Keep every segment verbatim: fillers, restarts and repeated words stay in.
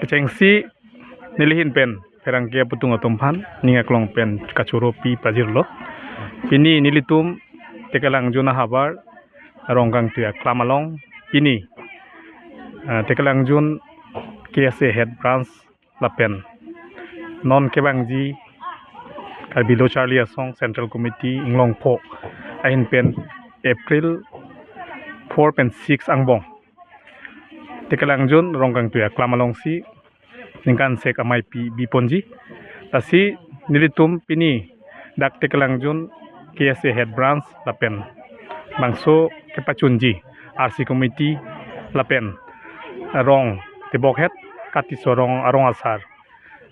Kechengsi neli ahin pen pherangke aputhung atum aphan ning aklong pen kachoro pi pajirlo. Pini nelitum Tekelangjun ahavar Rongkangtui aklam along pini, ah, Tekelangjun K S A Head Branch lapen non kevangji Karbi Lo Charli Asong Central Committee Inglongpho ahin pen April four pen six angbong Tekelangjun Rongkangtui aklam alongsi ningkan sek amei pi biponji. Lasi nelitum pini dak Tekelangjun K S A Head Branch lapen bangso kepachunji R C Committee lapen rong tebokhet katiso rong arong asar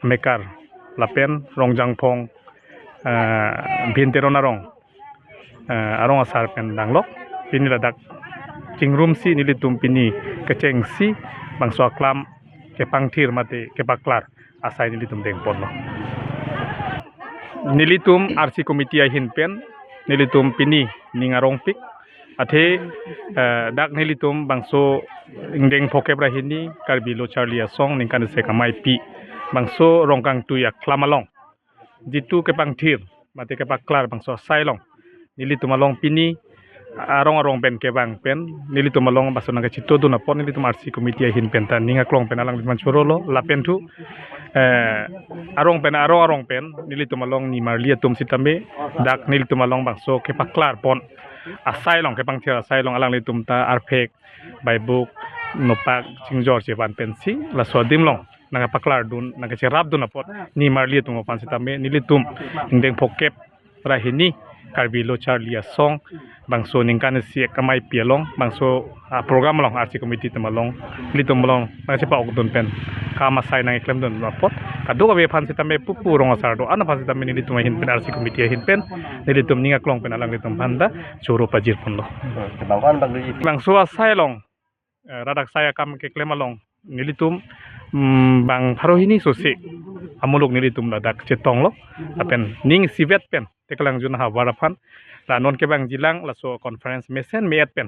mekar lapen rong jangphong, eh, Bhim Teron arong, eh, arong asar pen danglok. Pini ladak chingrumsi nelitum pini kechengsi bangso aklam kepangthir mate kepaklar asai nelitum dengponlo. Nelitum R C Committee ahin pen nelitum pini ning arongpik. Athe, eh, dak nelitum bangso ingdeng phokep ra hini Karbi Lo Charli Asong ningkan sek amei pi bangso Rongkangtui aklam along jitu kepangthir mate kepaklar bangso asai along nelitum along pini arong arong pen kevang pen nelitum along bangso nangkachetongdun apot nelitum R C Committee ahin pen ta ning aklong pen alanglitum chorolo lapen thu, eh, arong pen arong arong pen nelitum along nimarli atum sitame dak nelitum along bangso kepaklarpon asai along kepangthir asai along alanglitum ta arphek baibuk nopak chingjor chevan pensi laso adim along nangkapaklardun nangkacherapdun apot nimarli atum aphan sitame nelitum ingdeng phokep ra hini Karbi Lo Charli Asong bangso ningkan sek amei pi along bangso, ah, program along R C Committee atum along nelitum along nangchepa-okdun pen kam asai nangkeklemdun apot kadokave aphan sitame pupu rong asar do-an aphan sitame nelitum ahin pen R C Committee ahin pen nelitum ning aklong pen alanglitum aphan ta choro pajirponlo. Bangso asai along, eh, rat aksai akam keklem along nelitum, mm, bang pharo hini sose amuluk nelitum ladak chetonglo lapen ning isivet pen Tekelangjun ahavar aphan la non kevangjilang laso conference mesen me-et pen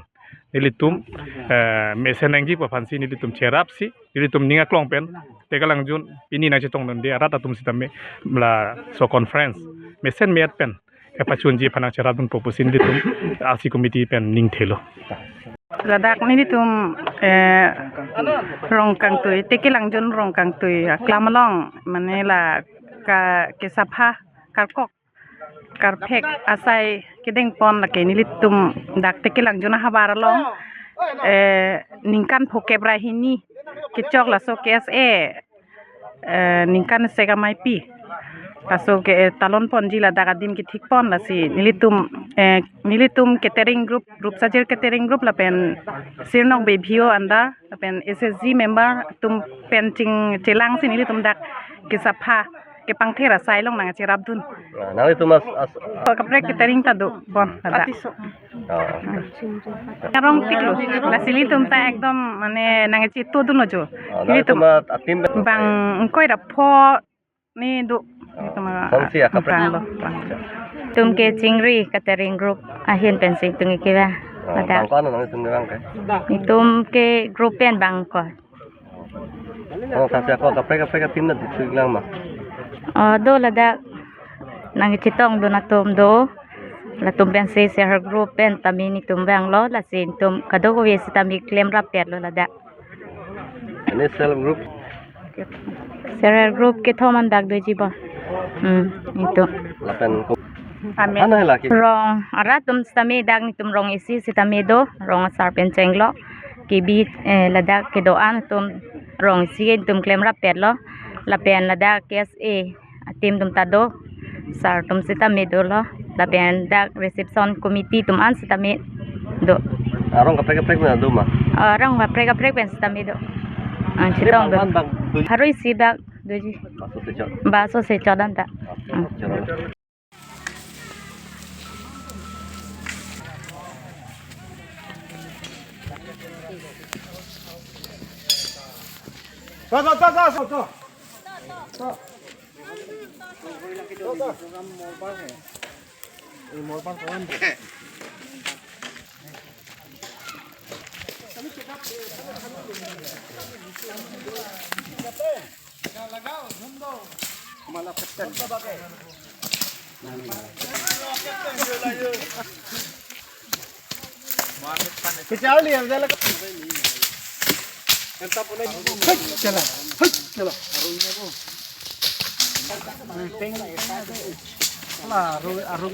nelitum, eh, mesen nangji pu aphansi nelitum cherapsi nelitum ning aklong pen Tekelangjun pini nangchetongdunde arat atum sitame laso conference mesen me-et pen kepachunji aphan nangcherapdunpo pusi nelitum R C Committee pen ning thelo. Ladak nelitum, eh, Rongkangtui, Tekelangjun Rongkangtui aklam along, mane la ka kesapha karkok karphek asai kedengpon lake nelitum dak Tekelangjun ahavar along, eh, ningkan phokep ra hini kechok laso K S A, eh, ningkan sek amei pi. Laso ke, eh, talonponji ladak adim kethikpon lasi nelitum, eh, nelitum catering group, Rupsajir catering group lapen Sirnok Bey Bhio anda lapen S H G member atum pen chingchelangsi nelitum dak kesapha kepangthir asai along nangcherapdun. Ah, nanglitum as, as, oh, kaprek catering ta do bon ladak. Oh. Arongpiklo. Lasi nelitum ta ekdom mane nangchetongdunlo jo. Oh, nelitum nanglitum a-team bang ingkoi ra pho ni do. Oh. Nelitum a-, bangsi akaprek. Banglo, bang. Itum ke Chingri Catering Group ahin pensi itum kevang. Oh, ladak. Bang ko-an nanglitum kevang ke? Itum ke group pen bang ko. Oh, kasi ako kaprek kaprek a-team na dithik lang ma. Oh, do ladak nangchetongdun atum do. Latum pensi self help group pen tame nelitum vanglo, lasi itum kadokave sitame klemrap-etlo ladak. Ini self help group? Self help group kethom an dak doji bo. Hmm, itum. Lapen ko-, amen. Ano hela ki? Rong, arat atum sitame dak nelitum rong isi sitame do, rong asar pen chenglo. Kebi, eh, ladak kedo-an atum rong isi itum klemrap-etlo. Lapen ladak K S A a-team atum ta do, sir atum sitame dolo, lapen dak reception committee atum an sitame do. Arong kaprek kaprek pen do ma? Arong kaprek kaprek pen sitame do. Ang chetongdun. Bang, bang, do. Pharo isi bak doji. Baso sechot. Baso sechot an ta. Ang. Chalo. Kecharli ya, jalan. Hei, jalan. Hei, jalan. Lah, aru, aru.